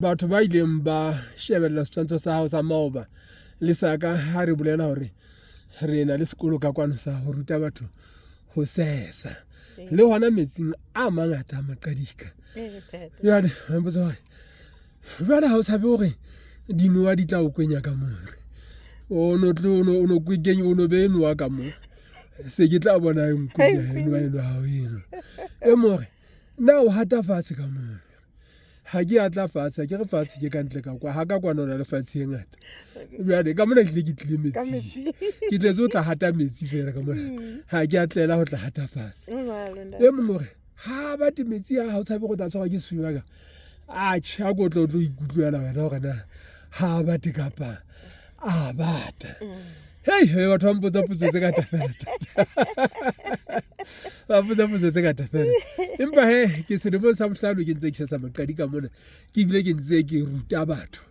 Batho ba ileng ba shebella setshwantsho sa hao sa maoba le sa ka ha re bolela hore re na le sekolo ka kwano sa ho ruta batho ho sesa le hona metsing a mangata a maqadika. Jwale ba mpotsa hore jwale ha o tshabe hore dinowa di tla o kwenya ka moo, o no tlo o no kenye o no behe nowa ka moo, se ke tla bona e nkwenya enowa eno hao eno. E mong hore na o hata fatshe ka moo? Ha ke a tla fatshe, ha ke re fatshe ke ka ntle ka kwa, ha ka kwana ho na le fatshe e ngata. Jwale ka mona ke tlile ke tlile metsing, ke tletse ho tla hata metsi feela ka mona, ha ke a tlela ho tla hata fatshe. E mong o re ha bate metsi a ha o tshabe go tla tshwarwa ke sefuba ka, atjhe a ko tlo o tlo ikutlwela wena hore na ha bate kapa a bata. Hei, he batho ba mpotsa potso tse ngata fela, ba mpotsa potso tse ngata fela. Empa he ke selemong sa bohlano ke ntse ke sesa maqadi ka mona, ke bile ke ntse ke ruta batho.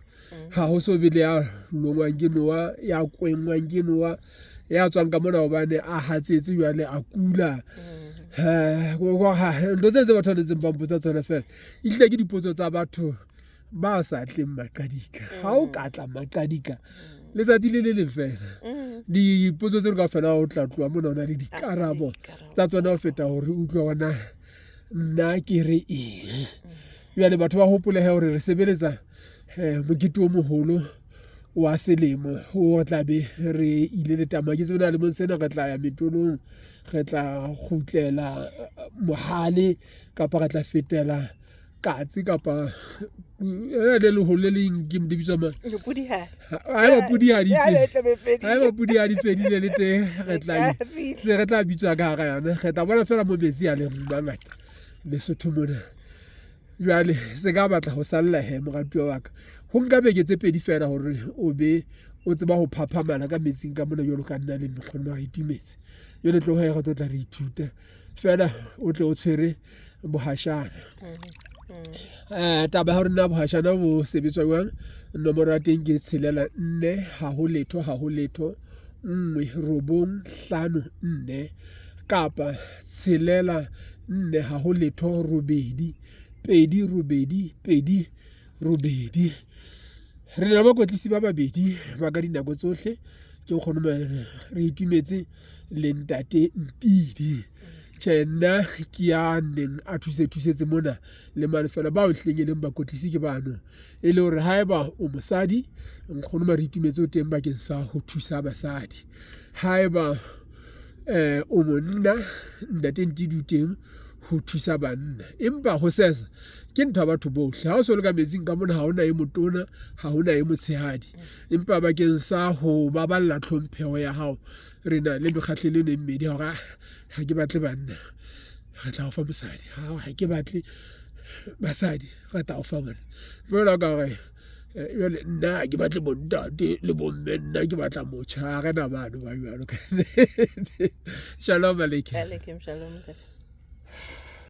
Ha ho so be le ya longwang ke nowa, ya kwengwang ke nowa, ya tswang ka mona hobane a hatsetse jwale a kula. Ntho tse tse batho ba ntseng ba mpotsa tsona fela, ehlile ke dipotso tsa batho ba sa tleng maqadika. Ha o ka tla maqadika letsatsi le le leng fela, dipotso tseno kaofela o tla tloha mona o na le dikarabo tsa tsona ho feta hore o utlwe hore na nna ke re eng. Jwale batho ba hopole he hore re sebeletsa mokete o moholo wa selemo o tla be re ile letama. Ke tsebe na lemong sena re tla ya metolong, re tla kgutlela Mohale kapa re tla fetela Katse kapa le leholo le leng ke le bitswa mang? Haeba podi ha di haeba podi ha di fedile le teng re tla se re tla bitswa ka hara yona, re tla bona fela mo metsi a leng mangata Lesotho mona. Jwale se ka batla ho salla he moratuwa wa ka, ho nka beke tse pedi fela hore o be o tseba ho phaphamala ka metsing ka mona jwalo ka nna le nkgono re itumetse. Jwale tloha re tlo tla re ithuta fela o tle o tshwere bohashana. Taba ya hore na bohashana bo sebetswa jwang, nomoro ya teng ke 6 4 0 0 0 1 9 5 4 kapa 6 4 0 8 2 8 2 8. Re na le bakwetlisi ba babedi ba ka dinako tsohle, ke nkgono re itumetse le ntate Ntidi. Tjhe, nna ke ya neng a thuse thusetse mona le mane fela, bao hlileng e leng bakwetlisi ke bano. E le hore haeba o mosadi, nkgono Mare Itumetse o teng bakeng sa ho thusa basadi. Haeba o monna, ntate Ntidi o teng ho thusa banna. Empa ho sesa ke ntho ya batho bohle. Ha o so le ka metsing ka mona, ha hona e motona, ha hona e motshehadi. Empa bakeng sa ho baballa tlhompheho ya hao, re na le mekgahlelo eno e mmedi ya hore ha ke batle banna, re tla o fa mosadi. Ha ke batle basadi, re tla o fa bona. Jwalo ka hore jwale nna ha ke batle bontate le bomme, nna ke batla motjha. Ha re na bano ba jwalo ka nnete. Shalom aleikum. Aleikum shalom ntate.